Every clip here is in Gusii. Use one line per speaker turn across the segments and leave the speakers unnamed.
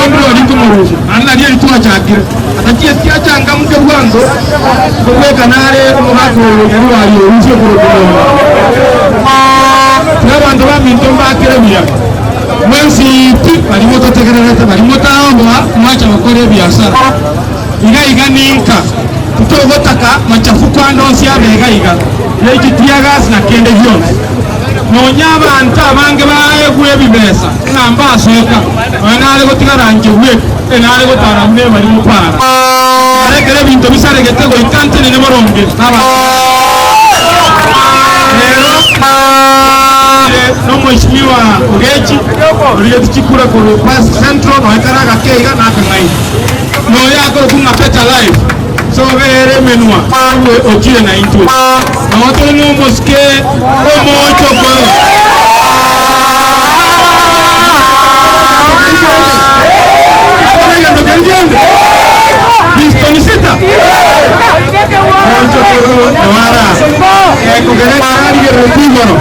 ndiro rikomorusia, naende nario eri twachakire. Atachieti achangamke bwango, kobweka nare omogaka oyo Nyarwari orusie okorokwa mono. Tiga abanto baminto mbakere buya. Mwensi pi baria mototegererete, baria motaoboa mwacha gokora ebiasara. Iga iga ninka, titogotaka machafuko ande onsi abe iga iga, ye chitear gas na kende gionsi. Nonya abanto abange baegwe ebibesa ng'a mbasoka, nonya nare gotigara inche bweka, e nare gotara buna ebari mopara. Nare ekero ebinto bisaregete goika ntenene boronge nabanto Rero ere nomoisimigwa Ogechi, origetie chikura korwa Past Central, nonya kare agake iga nakang'aini. Noyo akorokwa ng'a Better Life. Sobere emenwa orue ochire naintwe. Nao tore nomosike omoochokoro. Akore egento keria kende? Pistoni sita? Moochokoro noara ekogera ekarigereretie igoro.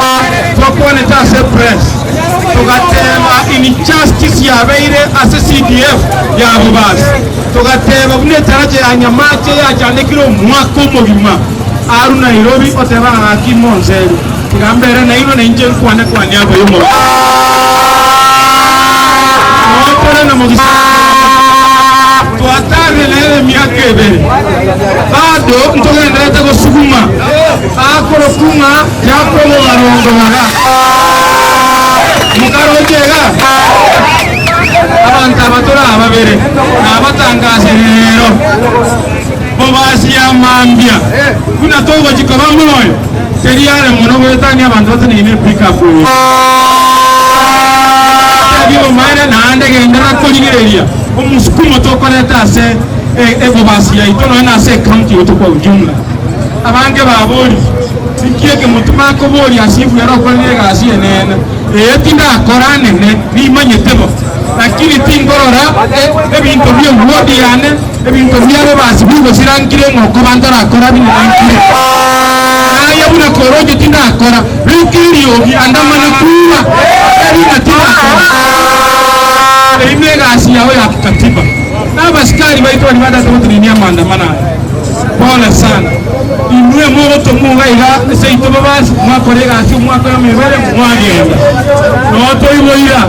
Twakwanete ase press togateba injustice yabeire ase CDF ya Bobasi. Togateba buna etaracha ya Nyamache yachandekire omwaka omogima arue Nairobi oteba ng'a gaki monserie, tiga mbere nainwe na inche nkwane kwane abo y'omorwani. Noo tore na mogisa twatarire nere emiaka ebere, bado ntogendererete gosuguma akorokwa ng'a Yakobo barongo baga. Mokaroche iga? Abanto aba tore ababere, nabatangase rero, bobasia mambia, buna togochia koba moyo, teri are mono goetania abanto bateneine epickup eye. Tebia obomaene naende genderera korigereria omosukumo tokoreta ase ebobasi yaito nonya na ase ecounty yaito kwa ujumla. Abange baborie, Inki eke motome akoboria ase ibu ere okorire egasi enene? Ee, tindakora nene, nimanyete bo, lakini tinkorora ebinto bi'ewodi yane, ebinto biabo basi bigosira nkire ng'a okoba ntarakora binene nkire. Naye buna koroche tindakora, rika eriogi andamane kura, tari ng'a tindakora. Eyio negasi yao ya kikatiba. Na abasikari baito baria batagete gotenenia amaandamano aya. Pole sana. Inwe mogotomwa iga iga seito babasi, mwakora egasi omwaka oyomo ebere, mwagenda. Noo toiboira,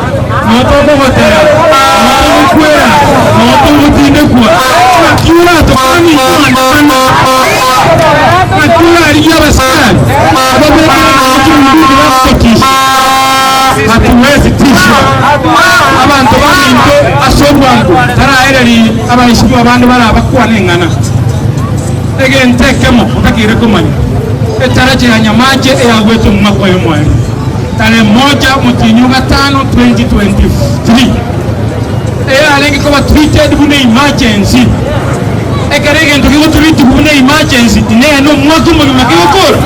noo tokogotera, noo togokwera, noo togotindekwa. Naki oratokwanie intwe maandamano? Naki orarigie abasikari ababekire nonye chibunduki bagototisha? Hatuwezi tishwa. Abanto baminto ase obwango taraererie Abaisibwa abande barabakwane ing'ana. Egento ekemo otakeire komanya, etaracha ya Nyamache eyagwete omwaka oyo omoerio, tarehe moja omotienyi o gatano 2023, eyarenge koba treated buna emergency. Ekero egento kegotritigwa buna emergency, tinene omwaka omogima kegokora?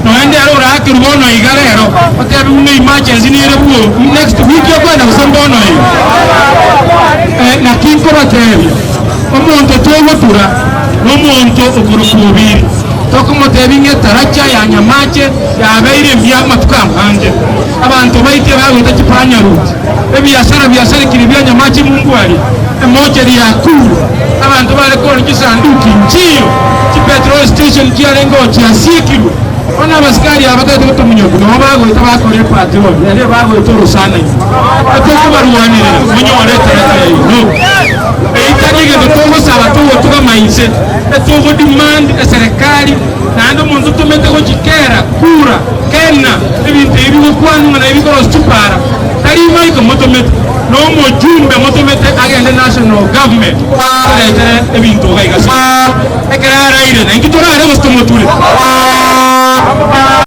Noende ere oraakerwe bono iga rero, otebiwe buna emergency nere bwo next week okoenda gose mbono iga. Naki nkobateebia, omonto togotura nomonto okorokwa Obiri, tokomotebia ng'a etaracha ya nyamache yabeire engiya amatuko amange. Abanto baito ebagoita chipanyaruti, ebiasara biasarekire bia nyamache mumbu aria, emocheri yakuure, abanto bare kooria chisanduki nchiyo, chipetrol station chiarenge oo chiasiekirwe. Bono abasikari aba batagete gotomonyokia nabo bagoeta bakora epatrol, yaani bagoeta orosana ime. Etokobarwanerera monyore etarata yaino. Eyio tari egento togosaba togotugama inse, etogo demand eserekari naende omonto otomete gochikera kura kena ebinto ebi bigokwanwa ng'a nabi bikorosia chipara tari Michael motomete na omojumbe motomete agende national government toretere ebinto iga iga. Ekero araire, na inki torare gose tomoture?